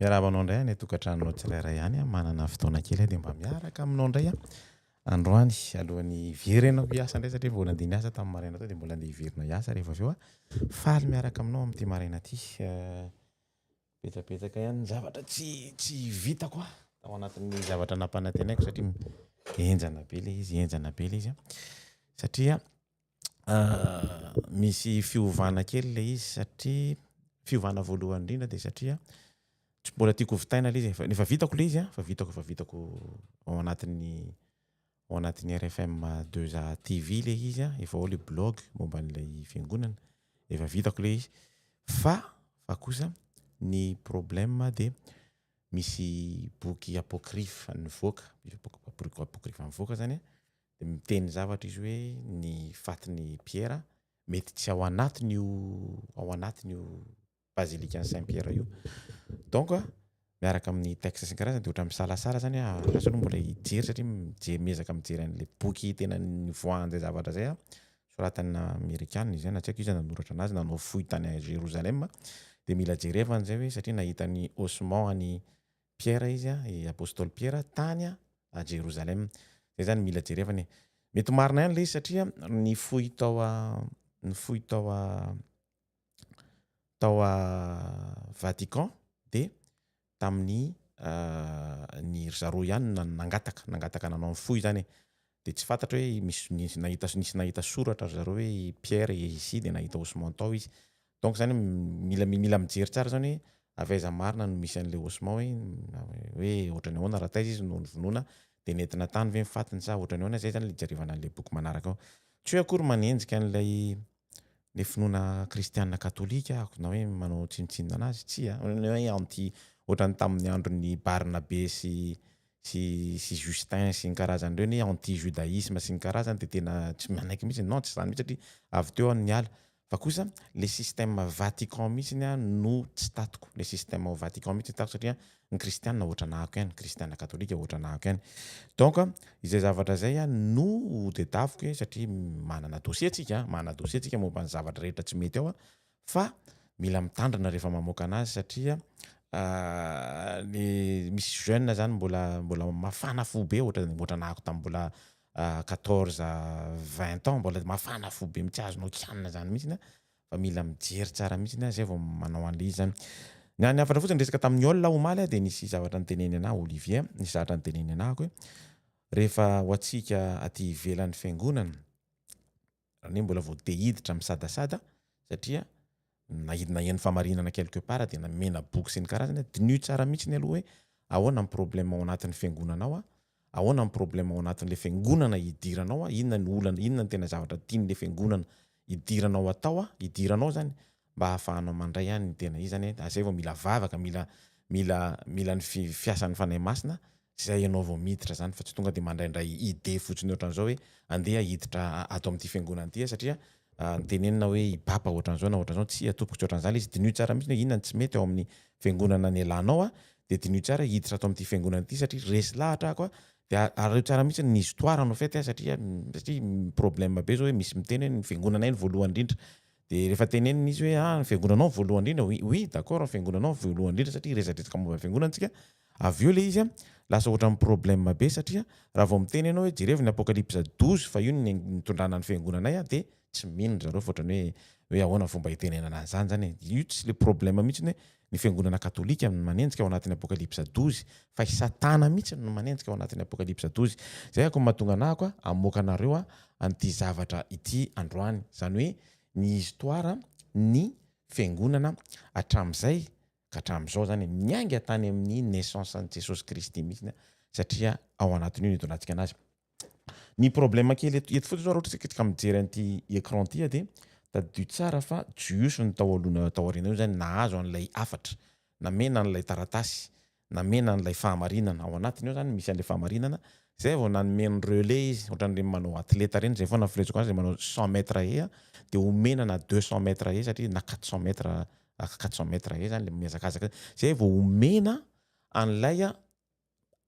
Miarahaba anao indray any an-tokantranonao tsirairay any aho, manana fotoana kely aho dia mba miaraka aminao indray aho androany alohan'ny hiverenako hiasa indray satria vao nandeha niasa tamin'ny maraina teo dia mbola andeha hiverina hiasa rehefa avy eo aho. Faly miaraka aminao amin'ity maraina ity. Betsabetsaka ihany ny zavatra tsy tsy vitako aho tao anatin'ny zavatra nampanantenaiko satria henjana be ilay izy, henjana be ilay izy satria Misy fiovana kely ilay izy satria fiovana voalohany indrindra dia satria tsy mbola tiako hovitaina ilay izy efa efa vitako ilay izy an, efa vitako efa vitako ao anatin'ny ao anatin'ny RFM 2A TV ilay izy an, efa ao ilay blog momba an'ilay fiangonana, efa vitako ilay izy fa fa kosa ny problème dia misy boky apocryphe nivoaka, boky apocryphe nivoaka zany an, dia miteny zavatra izy hoe ny fatin'i Piera mety tsy ao anatin'io ao anatin'io basilikan'i Saint Pierre io. Donc miaraka amin'ny texte sy ny karazany dia ohatran'ny misalasala zany aho, lasa aloha mbola hijery satria mijery miezaka mijery an'ilay boky tena nivoahan'izay zavatra izay aho, soratan'ny amerikana izy na tsy haiko iza nanoratra anazy, nanao fouille tany Jérusalem, dia mila jerevana izay hoe satria nahita ny ossement an'i Piera izy, i Apostoly Piera, tany a Jerosalema. Zay zany mila jerevana e. Mety marina ihany le izy satria ny fohy tao a ny fohy tao a tao a Vatican de tamin'ny ny ry zareo ihany no nangataka, nangataka nanao ny fohy zany e. De tsy fantatra hoe misy nisy nahita nisy nahita soratra ry zareo hoe i Pierre est ici de nahita ossement tao izy. Donc zany mila mila mijery tsara zany hoe avy aiza marina no misy an'ilay ossement hoe hoe ohatran'ny ahoana raha taiza izy no novonoina de nentina tany ve ny fatiny sa ohatran'ny ahoana, zay zany le ijerevana an'ilay boky manaraka ao. Tsy hoe akory manenjika an'ilay le finoana kristiana katolika aho na hoe manao tsinontsinona anazy, tsia, ny hoe anti ohatran'ny tamin'ny andron'i Barnabe sy sy sy Justin sy ny karazany ireny hoe anti judaïsme sy ny karazany de tena tsy manaiky mihitsy, non tsy zany mihitsy satria avy teo aho no niala. Fa kosa le système Vatican mihitsiny a no tsy tatiko, le système ao Vatican mihitsy tsy tatiko satria ny kristiana ohatranahako ihany, kristiana katolika ohatranahako ihany. Donc izay zavatra izay a no ho tedaviko e satria manana dossier tsika, manana dossier tsika momba ny zavatra rehetra tsy mety ao a, fa mila mitandrina rehefa mamoaka anazy satria ny misy jeune zany mbola mbola mafana fo be ohatra ohatranahako tamin'ny mbola 14 20 ans mbola mafana fo be mihitsy azonao kianina zany mihitsy a fa mila mijery tsara mihitsy a zay vao manao an'le izy zany. Ny any hafatra fotsiny resaka tamin'ny olona omaly a de nisy zavatra niteneniny anahy Olivier, nisy zavatra niteneniny anahako hoe rehefa ho antsika aty ivelan'ny fiangonana Zany hoe mbola vao te hiditra misadasada satria naheno fahamarinana quelque part dia namena boky sy ny karazany, diniho tsara mihitsy aloha hoe ahoana ny problème ao anatin'ny fiangonana ao, ahoana ny problème ao anatin'ilay fiangonana hidiranao, inona ny olana, inona ny tena zavatra tian'ilay fiangonana hidiranao atao, hidiranao zany mba hahafahanao mandray ny tena izy zany, zay vao mila vavaka, mila mila mila ny fiasan'ny Fanahy Masina zay ianao vao miditra zany fa tsy tonga de mandraindray idée fotsiny ohatran'izao hoe andeha hiditra ato amin'ity fiangonana ity aho satria nitenenina hoe i papa ohatran'izao na ohatran'izao, tsia tompoko tsy ohatran'izany ilay izy, diniho tsara mihitsy hoe inona no tsy mety ao amin'ny fiangonana nialanao a, de diniho tsara hiditra ato amin'ity fiangonana ity satria resy lahatra ako a, de araho tsara mihitsy ny histoire en fait satria satria problème be zao hoe misy miteny hoe ny fiangonanay no voalohany indrindra De rehefa tenenina izy hoe ah ny fiangonanao voalohany indrindra, oui oui d'accord ny fiangonanao voalohany indrindra satria hiresadresaka momba ny fiangonana tsika, avy eo le izy an lasa ohatran'ny problème be satria raha vao miteny ianao hoe jerevo ny apocalypse 12 fa io no nitondrana ny fiangonanay an de tsy mino ry zareo fa ohatran'ny hoe hoe ahoana ny fomba hitenenana an'izany zany e, io tsy le problème mihitsy hoe ny fiangonana katolika no manenjika ao anatin'ny apocalypse 12 fa i satana mihitsy no manenjika ao anatin'ny apocalypse 12, zay ako no mahatonga anahako hamoaka anareo an'ity zavatra ity androany, izany hoe ny histoire ny fiangonana hatramin'izay ka hatramin'izao zany e, miainga tany amin'ny naissance an'i Jesosy Kristy mihitsy satria ao anatin'io no itondratsika anazy. Ny problème kely eto eto fotsiny zao raha ohatra isika ka mijery an'ity écran ity dia tadidio tsara fa Jiosy no tao aloha tao aoriana io zany nahazo an'ilay hafatra, namena an'ilay taratasy, namena an'ilay fahamarinana, ao anatiny ao zany misy an'ilay fahamarinana, zay vao nanome ny relais izy, ohatran'ireny manao athlète ireny, zay foana filaizako azy, manao 100 mètres haies dia omena na 200 mètres haies satria na 400 mètres 400 mètres haies zany le mihazakazaka, zay vao omena an'ilay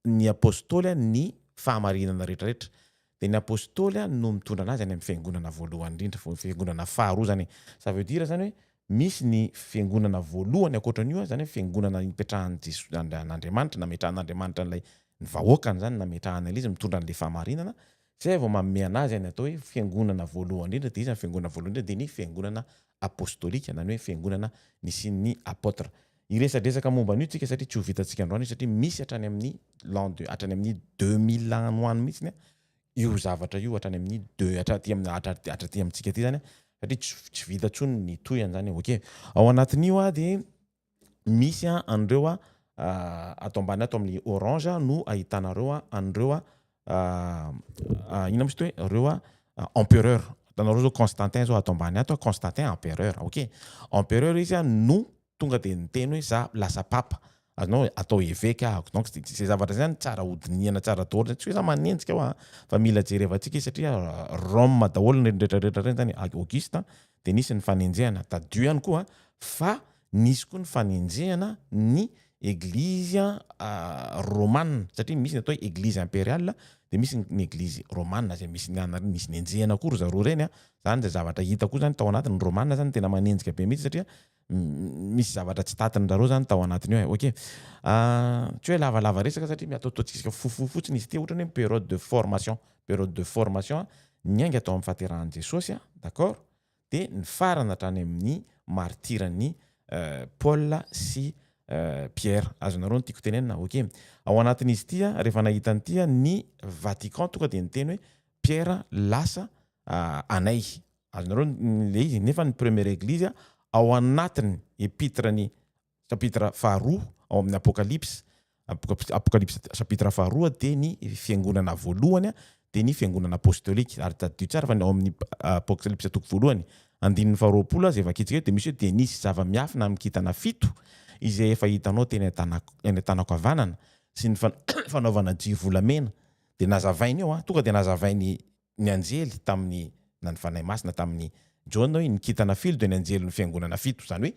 ny apostoly ny fahamarinana rehetrarehetra, dia ny apostoly no mitondra anazy any amin'ny fiangonana voalohany indrindra, fiangonana faharoa zany e, ça veut dire zany hoe. Misy ny fiangonana voalohany ankoatran'io, zany hoe fiangonana nipetrahan'i Jesoa, an'Andriamanitra, nametrahan'Andriamanitra an'ilay, ny vahoakany zany nametrahany an'ilay izy, mitondra an'ilay fahamarinana, zay vao manome anazy ny atao hoe fiangonana voalohany indrindra, dia iza ny fiangonana voalohany indrindra? Dia ny fiangonana apostolika na ny hoe fiangonana nisian'ny apôtre. Hiresadresaka momba an'io tsika satria tsy ho vitantsika androany io satria misy hatrany amin'ny l'an deux, hatrany amin'ny 2000 any ho any mihitsiny io zavatra io, hatrany amin'ny deux, hatraty amin'ny, hatraty amintsika aty zany satria tsy vita intsony ny tohiny zany. Ok, ao anatin'io a dia misy a an'ireo a ato ambany ato amin'ny orange no ahitanareo a an'ireo a inona moa izy ty hoe ireo a empereur. Hitanareo zao Constantin zao ato ambany ato, Constantin empereur. Ok, empereur izy a no tonga de niteny hoe za lasa papa, azonao atao évêque ahako. Donc zay zavatra zay zany tsara hodinihana tsara daholo, tsy hoe za manenjika hoa fa mila jerevantsika izy satria Rome daholo ny rehetrarehetra reny zany. Auguste de nisy ny fanenjehana, tadidio ihany koa fa nisy koa ny fanenjehana ny eglizy romane satria misy ny atao hoe eglizy impériale de misy ny eglizy romane zay misy ny anareo, nisy nenjehana koa ry zareo reny a. Zany zay zavatra hita koa zany tao anatiny. Romane zany tena manenjika be mihitsy satria misy zavatra tsy tatiny zareo zany tao anatiny io e. Ok, tsy hoe lavalava resaka satria miataotaontsika fohifohy fotsiny izy ity, ohatrany hoe période de formation, période de formation niainga tao amin'ny fahaterahan'i Jesosy a, d'accord, de nifarana hatrany amin'ny martiran'ny Paul sy Pierre. Azonareo ny tiako tenenina? Ok, ao anatin'izy ity a, rehefa nahita an'ity a ny Vatican, tonga de niteny hoe Pierre lasa anay. Azonareo le izy? Nefa ny première église ao anatiny épître ny chapitre faharoa ao amin'ny Apocalypse, Apocalypse chapitre faharoa, de ny fiangonana voalohany a de ny fiangonana apostolika. Ary tadidio tsara fa ao amin'ny Apocalypse toko voalohany andininy faharoapolo zay vakitsika eo de misy hoe de nisy zava-miafina amin'ny kintana fito izay efa hitanao teny an-tanako, eny an-tanako havanana, sy ny fanaovana jiro volamena. De nazavainy eo a, tonga de nazavainy ny anjely tamin'ny, na ny Fanahy Masina tamin'ny Jaona, hoe ny kintana fito de ny anjelin'ny fiangonana fito. Zany hoe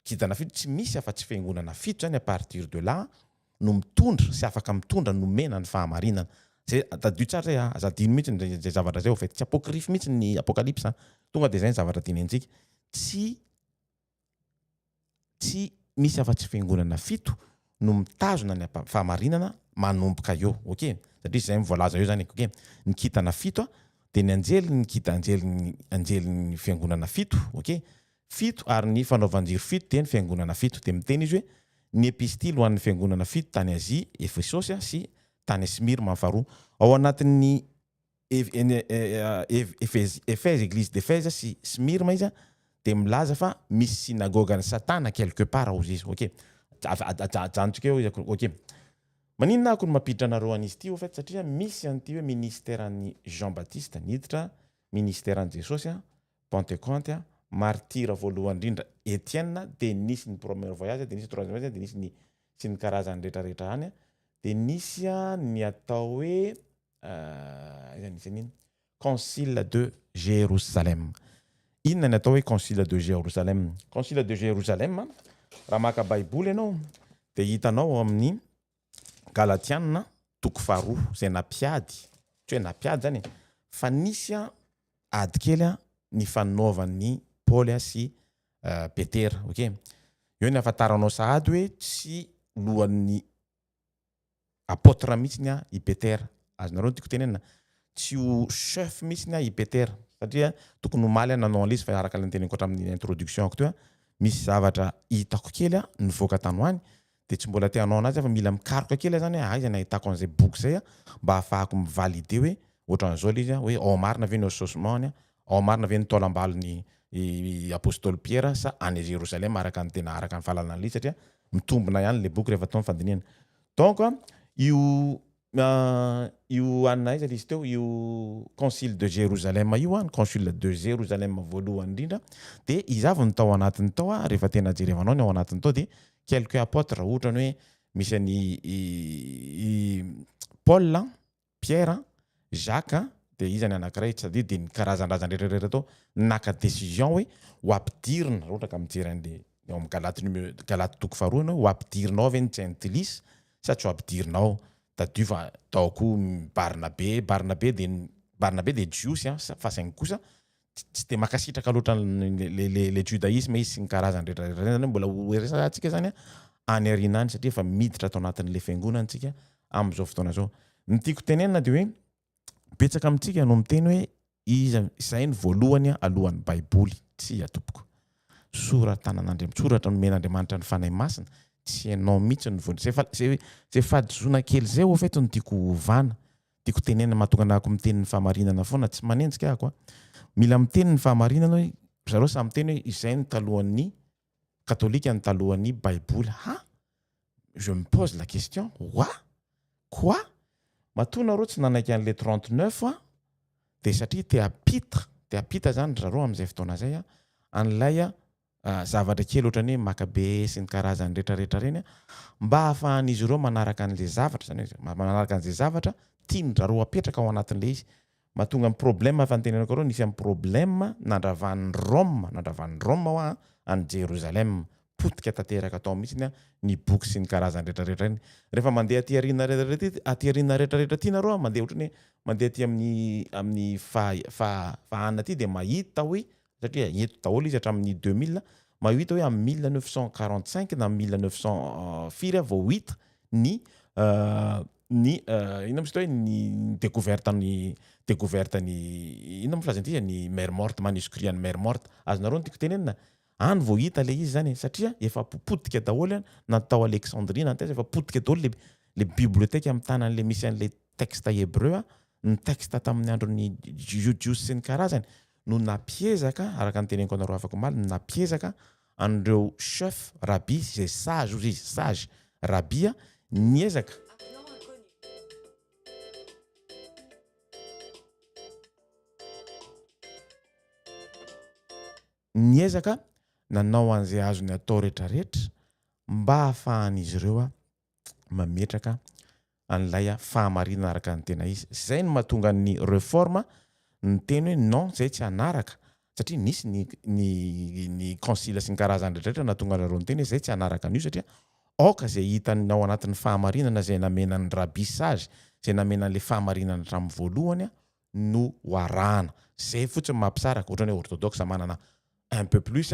kintana fito tsy misy afa-tsy fiangonana fito zany à partir de là no mitondra sy afaka mitondra nomena ny fahamarinana zay. Tadidio tsara zay a, aza adino mihitsy zay zavatra zay. Au fait, tsy apocryphe mihitsy ny Apocalypse, tonga de zay ny zavatra dinentsika. Tsy misy afa-tsy fiangonana fito no mitazona ny fahamarinana manomboka eo. Ok, satria zay mivoalaza eo zany. Ok, ny kintana fito a de ny anjely, ny kita anjely, anjelin'ny fiangonana fito. Ok, fito, ary ny fanaovan-jiro fito de ny fiangonana fito. De miteny izy hoe ny epistily ho an'ny fiangonana fito tany Azia, Efesosy a sy tany Smyrna. Faharoa ao anatin'ny Efèse, église d'Éphèse sy Smyrna izy a de milaza fa misy synagogue ny Satana quelque part ao izy. Ok, ajanontsika eo izy. Ok, maninona ako no mampiditra anareo an'izy ity? Au fait, satria misy an'ity hoe ministère an'ny Jean Baptiste niditra, ministère an'i Jesosy a, Pentecôte a, martyr voalohany indrindra Étienne, de nisy ny premier voyage, de nisy troisième voyage, de nisy ny sy ny karazany rehetrarehetra any a, de nisy a ny atao hoe iza nisy an'iny concile de Jérusalem. Inona ny atao hoe concile de Jérusalem? Concile de Jérusalem, raha maka Baiboly ianao de hitanao amin'ny Galatiana toko faharoa zay nampiady, tsy hoe nampiady zany e, fa nisy a ady kely a ny fanaovan'ny Paoly a sy Petera. Ok, eo ny ahafantaranao sahady hoe tsy lohan'ny apôtre mihitsiny a i Petera. Azonareo ny tiako tenenina? Tsy ho chef mihitsiny a i Petera satria tokony omaly a nanao an'izy fa araka le niteneniko hatramin'ny introduction ako teo a, misy zavatra hitako kely a nivoaka tany ho any de tsy mbola te hanao anazy fa mila mikaroka kely zany hoe aiza ny ahitako an'izay boky zay a mba ahafahako mivalider hoe ohatran'izao le izy a, hoe ao marina ve ny ossements-ny a, ao marina ve ny taolam-balony apôstôly Pierre sa any Jérusalem araka ny tena, araka ny fahalalana izy, satria mitombina ihany le boky rehefa atao ny fandinihana. Donc io anina aiza le izy teo io concile de Jérusalem io a, ny concile de Jérusalem voalohany indrindra, de izy avy ny tao anatiny tao a. Rehefa tena jerevanao ny ao anatiny tao de quelques apôtres, ohatra ny hoe misy any i Paul, Pierre, Jacques, de iza ny anankiray tsy tadidy, de ny karazan-drazany rehetrarehetra tao naka décision hoe ho ampidirina. Raha ohatra ka mijery an'le ao amin'ny Galaty numéro, Galaty toko faharoa ianao, ho ampidirinao ve ny jentilisa sa tsy ho ampidirinao? Tadidio fa tao koa Barnabe. Barnabe de Barnabe de jiosy a, fa saingy kosa tsy de mankasitraka loatra le le le judaïsme izy sy ny karazany rehetra rehetra zany mbola ho resahantsika zany any aoriana any satria efa miditra ato anatin'le fiangonana tsika amin'izao fotoana zao. Ny tiako tenenina de hoe betsaka amintsika no miteny hoe iza izay ny voalohany alohan'ny baiboly. Tsia tompoko. Sora-tanan'Andriamanitra, soratra nomen'Andriamanitra ny Fanahy Masina, tsy ianao mihitsy no voalohany. Zay zay zay fahadisoana kely zay au fait no tiako ovana. Tiako tenenina mahatonga anahako miteny ny fahamarinana foana, tsy manenjika ahako a. Mila miteny ny fahamarinana hoe zareo samy miteny hoe izay no talohan'ny katolika no talohan'ny baiboly. Ha! Je me pose la question, wa? Quoi? Matoa nareo tsy nanaiky an'le 39 a, de satria te hampita, te hampita zany ry zareo amin'izay fotoana zay a, an'ilay zavatra kely ohatran'ny hoe maka be sy ny karazany retraretra reny mba hahafahan'izy ireo manaraka an'le zavatra, zany hoe manaraka an'izay zavatra tian-dry zareo apetraka ao anatin'le izy. Mahatonga ny problème efa noteneniko anareo, nisy an'ny problème nandravan'i Rome, nandravan'i Rome hoa an'i Jerusalem, potika tanteraka tao mihitsy ny boky sy ny karazany retraretra reny. Rehefa mandeha aty aoriana retraretra aty, aty aoriana retraretra aty nareo mandeha ohatran'ny hoe mandeha aty amin'ny amin'ny faha faha fahanina aty dia mahita hoe satria eto daholo izy hatramin'ny 2000, mahita hoe amin'ny 1945 na 1900 firy vao hita ny ny inona moa izy teo hoe ny découverte ny découverte ny inona moa filazana ity e ny mer morte, manuscrit an'ny mer morte, azonareo ny tiako tenenina? Any vao hita le izy zany e, satria efa popotika daholo na tao Alexandrie na taiza efa potika daholo le le bibliothèque amin'ny tanan'le misy an'le texte hébreu ny texte tamin'ny andron'ny jiosy sy ny karazany no nampiezaka araka ny teneniko anareo afaka omaly no nampiezaka an'ireo chef rabbi izay sage ozy izy sage rabbi niezaka Niezaka nanao an'izay azony atao rehetrarehetra mba hahafahan'izy ireo mametraka an'ilay fahamarinana araka ny tena izy. Izay no mahatonga ny reforme niteny hoe non, izay tsy hanaraka satria nisy ny ny ny concile sy ny karazany rehetrarehetra nahatonga anareo niteny hoe izay tsy hanaraka an'io satria aoka izay hitany ao anatin'ny fahamarinana izay namena ny rabbi sage, izay namena an'ilay fahamarinana hatramin'ny voalohany no ho arahana. Zay fotsiny mampisaraka, ohatrany hoe orthodoxe manana un peu plus,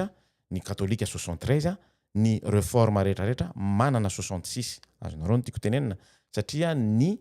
ny katolika 73, ny reforme rehetra rehetra manana 66. Azonareo ny tiako tenenina? Satria ny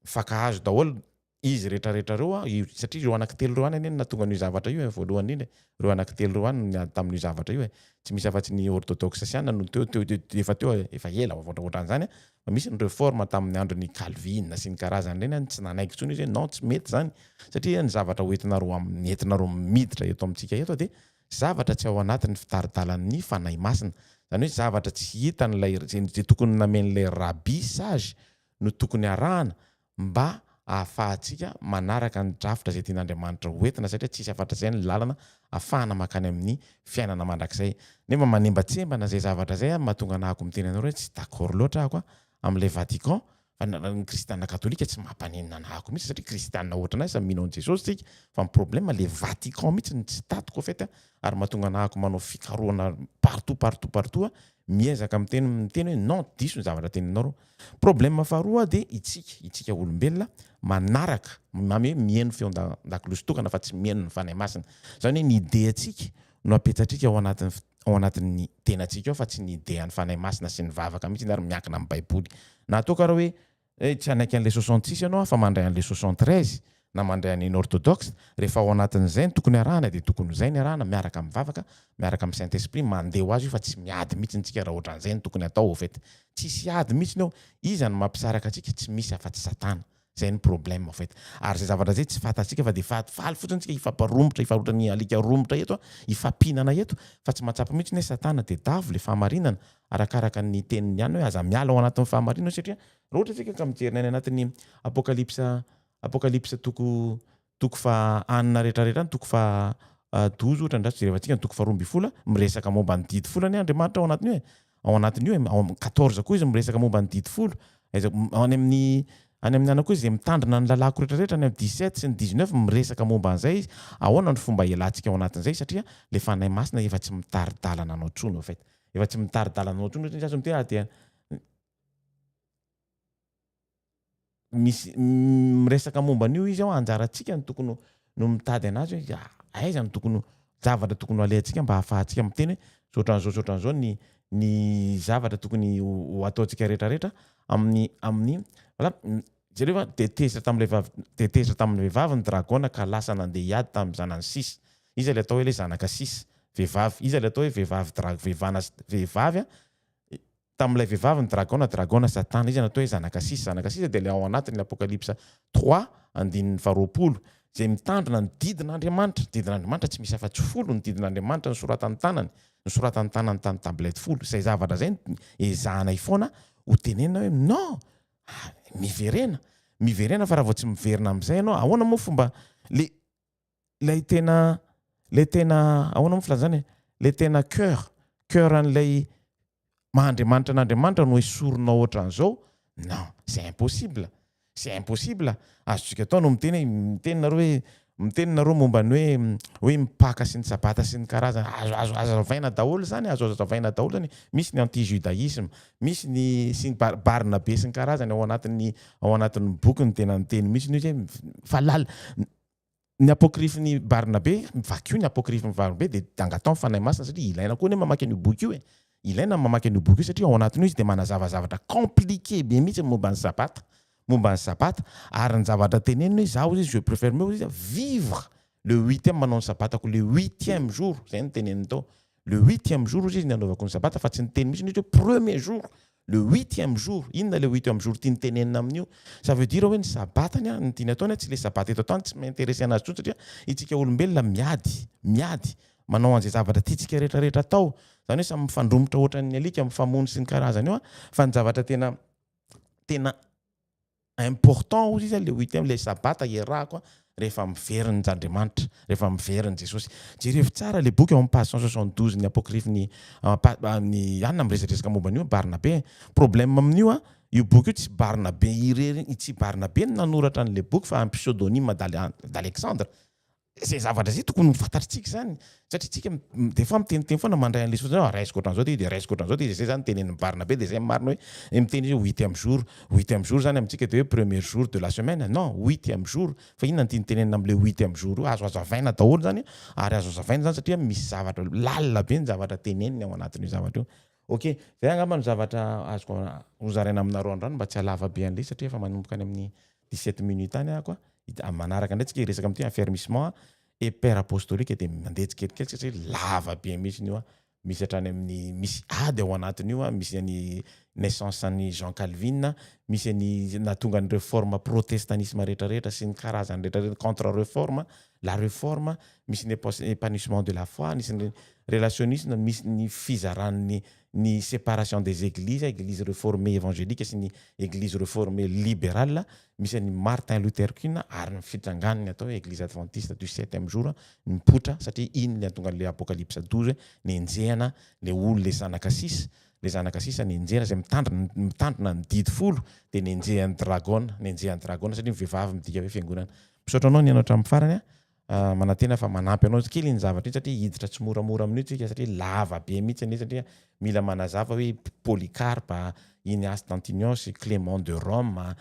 mifankahazo daholo izy rehetra rehetra reo, satria ireo anankitelo ireo ihany anie no nahatonga an'io zavatra io e, voalohany indrindra e. Ireo anankitelo ireo ihany no niady tamin'io zavatra io e. Tsy misy afa-tsy ny orthodoxe sy anona no teo, teo, teo, efa teo e, efa ela ohatrohatran'izany a. Fa misy ny reforme tamin'ny andron'i Calvin sy ny karazany ireny an, tsy nanaiky intsony izy hoe non tsy mety izany satria ny zavatra hoentinareo amin'ny entinareo miditra eto amintsika eto dia zavatra tsy ao anatin'ny fitari-dalan'ny Fanahy Masina. Izany hoe zavatra tsy hitan'ilay izay tokony namen'ilay rabbi sage no tokony arahana mba ahafahantsika manaraka ny drafitra izay tian'Andriamanitra ho entina satria tsisy afatr izay ny lalana afahana mankany amin'ny fiainana mandrakizay. Nefa manembatsembana izay zavatra izay ary mahatonga anahako miteny anareo hoe tsy d'accord loatra ahako amin'ilay Vatican fa ny kristiana katolika tsy mampaninona anahako mihitsy satria kristiana ohatranay samy mino an'i Jesosy tsika fa ny problème le Vatican mihitsy no tsy tatiko au fait ary mahatonga anahako manao fikarohana partout partout partout miezaka miteny miteny hoe non diso ny zavatra teneninareo. Problème faharoa dia itsika, itsika olombelona manaraka, mamy hoe miheno feon-dakolosy tokana fa tsy miheno ny Fanahy Masina. Izany hoe ny idée-ntsika no apetsatrika ao anatin'ny ao anatin'ny tenantsika ao fa tsy ny idée an'ny Fanahy Masina sy ny vavaka mihitsy ary miankina amin'ny Baiboly. Na toa ka raha hoe Eh, tsy hanaiky an'ilay 66 ianao fa mandray an'ilay 73 na mandray an'iny orthodoxe, rehefa ao anatin'izay no tokony arahana dia tokony ho izay ny arahana miaraka amin'ny vavaka, miaraka amin'ny Saint Esprit, mandeha ho azy io fa tsy miady mihitsy tsika raha ohatran'izay no tokony atao au fait. Tsisy ady mihitsy eo, iza no mampisaraka antsika? Tsy misy afa-tsy satana. Zay ny problème au fait. Ary izay zavatra izay tsy fantatsika fa dia faly fotsiny tsika hifampiromotra, hifa ohatran'ny alika romotra eto, hifampinana eto fa tsy mahatsapa mihitsy hoe satana dia davo le fahamarinana Arakaraka ny teniny ihany hoe aza miala ao anatin'ny fahamarinana satria raha ohatra isika ka mijery ny any anatin'ny Apokalypsa Apokalypsa toko toko faha enina rehetrarehetra any toko faha douze ohatra andraso jerevantsika ny toko faha 12 miresaka momba ny didy folo anie Andriamanitra ao anatin'io e ao anatin'io e ao amin'ny 14 koa izy miresaka momba ny didy folo aiza any amin'ny any amin'ny ana koa izy izay mitandrina ny lalàko rehetrarehetra any amin'ny 17 sy ny 19 miresaka momba an'izay izy ahoana ny fomba ialantsika ao anatin'izay satria le fanahy masina efa tsy mitari-dalana anao intsony au fait Efa tsy mitari-dalana anao intsony ohatra ny sasany miteny ah dia misy miresaka momba an'io izy ao anjarantsika no tokony no mitady anazy hoe ah. Aiza no tokony zavatra tokony ho alehantsika mba hahafahantsika miteny hoe tsy ohatran'izao tsy ohatran'izao ny ny zavatra tokony ho ataontsika rehetrarehetra amin'ny amin'ny voilà. Jereo fa dia tezitra tamin'ilay vavy dia tezitra tamin'ny vehivavy ny dragona ka lasa nandeha hiady tamin'ny zanany sisa. Iza ilay atao hoe ilay zanaka sisa? Vehivavy. Iza ilay atao hoe vehivavy dra vehivana vehivavy a? Tamin'ilay vehivavy ny dragona, dragona satana. Iza no atao hoe zanaka sisa? Zanaka sisa dia ilay ao anatin'ny Apokalypsa trois andininy faharoapolo izay mitandrina ny didin'Andriamanitra. Didin'Andriamanitra tsy misy afa-tsy folo ny didin'Andriamanitra nosoratan'ny tanany, nosoratan'ny tanany tamin'ny tablette folo. Izay zavatra izay no ezahanay foana ho tenenina hoe non! Miverena, miverena fa raha vao tsy miverina amin'izay ianao, ahoana moa fomba le ilay tena ilay tena ahoana moa filazana e? Ilay tena cœur, cœur an'ilay maha Andriamanitra an'Andriamanitra no esorinao ohatran'izao, non, c'est impossible, c'est impossible. Azontsika atao no miteny hoe miteny nareo hoe Miteny nareo momba ny hoe hoe ny paka sy ny sabata sy ny karazany, azo azo azavaina daholo zany, azo azavaina daholo zany, misy ny anti judaisme, misy ny sy ny bar Barnabe sy ny karazany ao anatin'ny ao anatin'ny boky ny tena niteny mihitsy izy hoe fa lal ny apocryphe ny Barnabe, vakio ny apocryphe ny Barnabe de angataho ny Fanahy Masina satria ilaina koa anie mamaky an'io boky io e, ilaina ny mamaky an'io boky io satria ao anatin'io izy de manazava zavatra compliqué be mihitsy momba ny sabata. momba ny sabata ary ny zavatra teneniny hoe za hozy izy je préfère mieux hozy izy vivre le huitième manao ny sabatako le huitième jour zay no teneniny tao le huitième jour hozy izy ny anaovako ny sabata fa tsy niteny mihitsy izy hoe premier jour le huitième jour inona le huitième jour tiany tenenina amin'io ça veut dire hoe ny sabatany a ny tiany ataony a tsy le sabata eto an-tany tsy m'intéresser anazy intsony satria itsika olombelona miady miady manao an'izay zavatra tiantsika rehetra rehetra atao zany hoe samy mifandromotra ohatran'ny alika mifamono sy ny karazany io a fa ny zavatra tena tena important hozy izy le huitième le sabata iarahako rehefa miverina Andriamanitra rehefa miverina Jesosy jerevo tsara le boky ao amin'ny page 172 ny apocryphe ny ny anona miresadresaka momba an'io Barnabe problème amin'io a io boky io tsy Barnabe irery tsy Barnabe no nanoratra an'le boky fa un pseudonyme d'Alexandre Izay zavatra izay tokony ho fantatritsika izany satria tsika des fois miteniteny foana mandray an'ilay soratra hoe raisiko ohatran'izao ty dia raisiko ohatran'izao ty, izay zany tenenin'i Barnabe dia izay marina hoe miteny izy hoe huitième jour, huitième jour zany amintsika dia hoe premier jour de la semaine, non huitième jour fa inona no tiany tenenina amin'ilay huitième jour io, azo hazavaina daholo zany ary azo hazavaina zany satria misy zavatra lalina be ny zavatra teneniny ao anatin'io zavatra io. Ok, izay angamba no zavatra azoko hozaraina aminareo androany mba tsy halava be an'ilay izy satria efa manomboka any amin'ny 17 minutes any aho a. Amin'ny manaraka indray tsika hiresaka amin'ity affermissement et père apostolique dia mandeha tsikelikely tsika satria lava be mihitsy io a. Misy hatrany amin'ny misy ady ao anatin'io a, misy an'i naissance an'i Jean Calvin, misy an'i nahatonga ny réforme protestanisme rehetrarehetra sy ny karazany rehetrarehetra contre réforme, la réforme, misy ny épanouissement de la foi, nisy ny relationnisme, misy ny fizaran'ny ny séparation des églises, église réformée évangélique sy ny église réformée libérale, misy an'i Martin Luther King ary ny fitrangan'ny atao hoe église adventiste du septième jour nipoitra satria iny le nahatonga an'le apocalypse 12 hoe nenjehana le olo le zanaka sisa, le zanaka sisa nenjehana izay mitandrina mitandrina ny didy folo dia nenjehan'ny dragona, nenjehan'ny dragona satria ny vehivavy midika hoe fiangonana. Misaotra anao nihaino hatramin'ny farany a. Manantena fa manampy anao kely iny zavatra iny satria hiditra tsimoramora amin'io tsika satria lava be mihitsy anie satria mila manazava hoe Polycarpe, Ignace d'Antioche, Clément de Rome,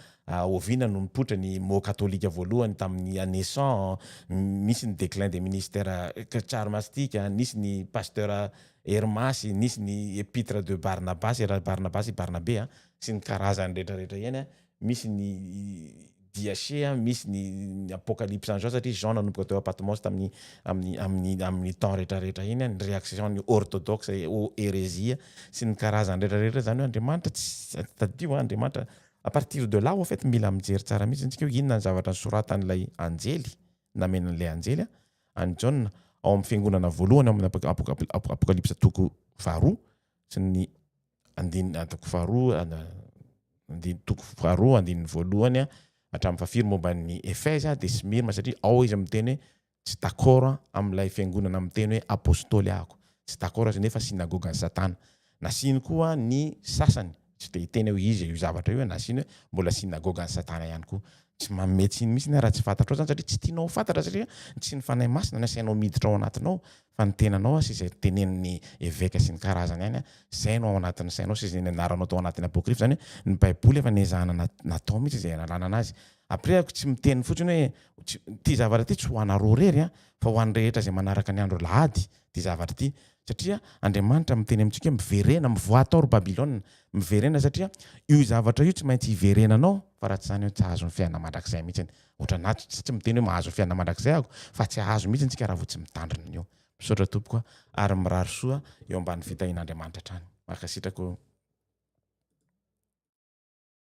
oviana no nipoitra ny mot katolika voalohany tamin'ny année 100, misy ny déclin des ministères charismatiques, nisy ny pasteur Hermas, nisy ny épître de Barnabas, Barnabas i Barnabé sy ny karazany rehetrarehetra ihany, misy ny Diaché, misy ny Apocalypse an'i Jean satria Jean nanomboka teo à Patmos tamin'ny amin'ny amin'ny amin'ny temps rehetrarehetra iny, ny réaction ny orthodoxe au hérésie sy ny karazany rehetrarehetra zany hoe Andriamanitra tsy tadidio a Andriamanitra à partir de là au fait mila mijery tsara mihitsy tsika hoe inona ny zavatra nosoratan'ilay anjely namenan'ilay anjely an'i Jaona ao amin'ny fiangonana voalohany ao amin'ny Apocalypse toko faharoa sy ny andininy toko faharoa andininy toko faharoa andininy voalohany hatramin'ny fahafiry momba ny Efèse dia Smyrna satria ao izy miteny hoe tsy d'accord amin'ilay fiangonana miteny hoe apostoly ahako tsy d'accord izy nefa synagogan'i Satana nasiany koa ny sasany tsy te hiteny hoe izy io zavatra io nasiany hoe mbola synagogan'i Satana ihany koa tsy manome tsiny mihitsy raha tsy fantatrao zany satria tsy tianao ho fantatra satria tsy ny Fanahy Masina no asainao miditra ao anatinao fa ny tenanao sy izay tenenin'ny eveka sy ny karazany ihany izay no ao anatin'ny sainao sy izay nianaranao tao anatin'ny apokrifa zany hoe ny baiboly efa nezahana natao mihitsy izay analana anazy. Après ako tsy miteny fotsiny hoe tsy, ty zavatra ty tsy ho anareo rery a, fa ho an'ny rehetra izay manaraka ny andro alahady ty zavatra ty, satria Andriamanitra miteny amintsika hoe miverena, mivoaha tao ry Babylona, miverena satria io zavatra io tsy maintsy hiverenanao fa raha tsy izany ianao tsy hahazo ny fiainana mandrakizay mihitsiny. Ohatranà tsy tsy miteny hoe mahazo ny fiainana mandrakizay aho fa tsy hahazo mihitsiny tsika raha vao tsy mitandrina an'io. Misaotra tompoko a, ary mirary soa eo ambany fitahian'Andriamanitra hatrany. Mankasitraka o.